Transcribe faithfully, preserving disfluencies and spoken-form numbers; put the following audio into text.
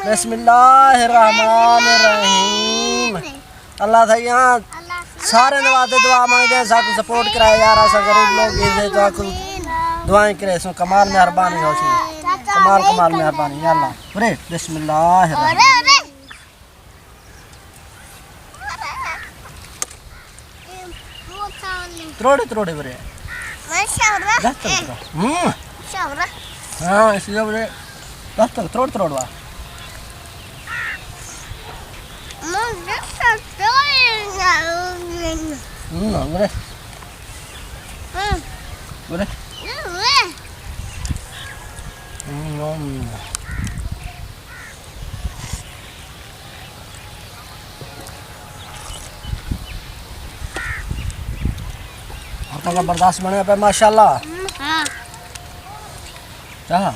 بسم اللہ الرحمن الرحیم۔ اللہ سائیاں سارے دے واسطے دعا منگدے ہیں، ساکوں سپورٹ کرائے یار، اساں غریب لوگ ہیں، تے تہاکوں دعائیں کرے سوں۔ کمال مہربانی ہوسی، کمال، کمال مہربانی یا اللہ۔ ارے بسم اللہ الرحمن۔ تروڑے، تروڑے ورے۔ دس تک تروڑ۔ ہوں۔ ہاں، اس لیے ورے۔ دس تک تروڑ، تروڑ وا۔ ہوں، ورے۔ ورے۔ ہوں۔ ہر طرح زبردست بنے پہ ماشاءاللہ۔ ہاں۔ کیا؟